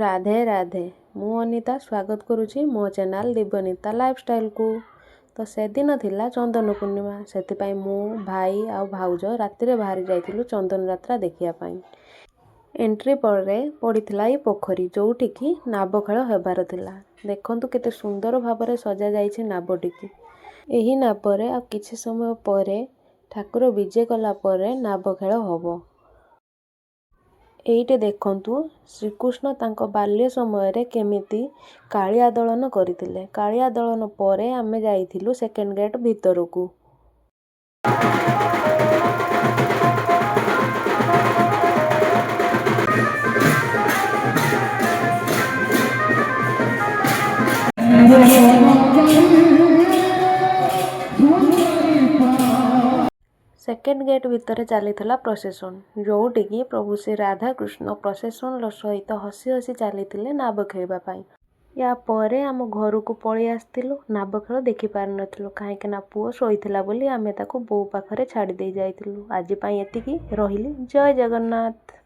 ରାଧେ ରାଧେ। ମୁଁ ଅନିତା, ସ୍ୱାଗତ କରୁଛି ମୋ ଚ୍ୟାନେଲ୍ ଦିବ୍ୟନିତା ଲାଇଫଷ୍ଟାଇଲକୁ। ତ ସେଦିନ ଥିଲା ଚନ୍ଦନ ପୂର୍ଣ୍ଣିମା, ସେଥିପାଇଁ ମୁଁ, ଭାଇ ଆଉ ଭାଉଜ ରାତିରେ ବାହାରି ଯାଇଥିଲୁ ଚନ୍ଦନ ଯାତ୍ରା ଦେଖିବା ପାଇଁ। ଏଣ୍ଟ୍ରି ପରେ ପଡ଼ିଥିଲା ଏଇ ପୋଖରୀ, ଯେଉଁଠିକି ନାବ ଖେଳ ହେବାର ଥିଲା। ଦେଖନ୍ତୁ କେତେ ସୁନ୍ଦର ଭାବରେ ସଜାଯାଇଛି ନାବଟିକି। ଏହି ନାବରେ ଆଉ କିଛି ସମୟ ପରେ ଠାକୁର ବିଜେ କଲା ପରେ ନାବ ଖେଳ ହେବ। ଏଇଠି ଦେଖନ୍ତୁ, ଶ୍ରୀକୃଷ୍ଣ ତାଙ୍କ ବାଲ୍ୟ ସମୟରେ କେମିତି କାଳିଆ ଦଳନ କରିଥିଲେ। କାଳିଆ ଦଳନ ପରେ ଆମେ ଯାଇଥିଲୁ ସେକେଣ୍ଡ ଗେଟ୍ ଭିତରକୁ। ସେକେଣ୍ଡ ଗେଟ୍ ଭିତରେ ଚାଲିଥିଲା ପ୍ରସେସନ୍, ଯେଉଁଠିକି ପ୍ରଭୁ ଶ୍ରୀ ରାଧାକୃଷ୍ଣ ପ୍ରସେସନ୍ର ସହିତ ହସି ହସି ଚାଲିଥିଲେ ନାବ ଖେଳିବା ପାଇଁ। ୟା ପରେ ଆମ ଘରକୁ ପଳେଇ ଆସିଥିଲୁ। ନାବ ଖେଳ ଦେଖିପାରିନଥିଲୁ, କାହିଁକି ନା ପୁଅ ଶୋଇଥିଲା ବୋଲି ଆମେ ତାକୁ ବୋଉ ପାଖରେ ଛାଡ଼ି ଦେଇ ଯାଇଥିଲୁ। ଆଜି ପାଇଁ ଏତିକି ରହିଲି। ଜୟ ଜଗନ୍ନାଥ।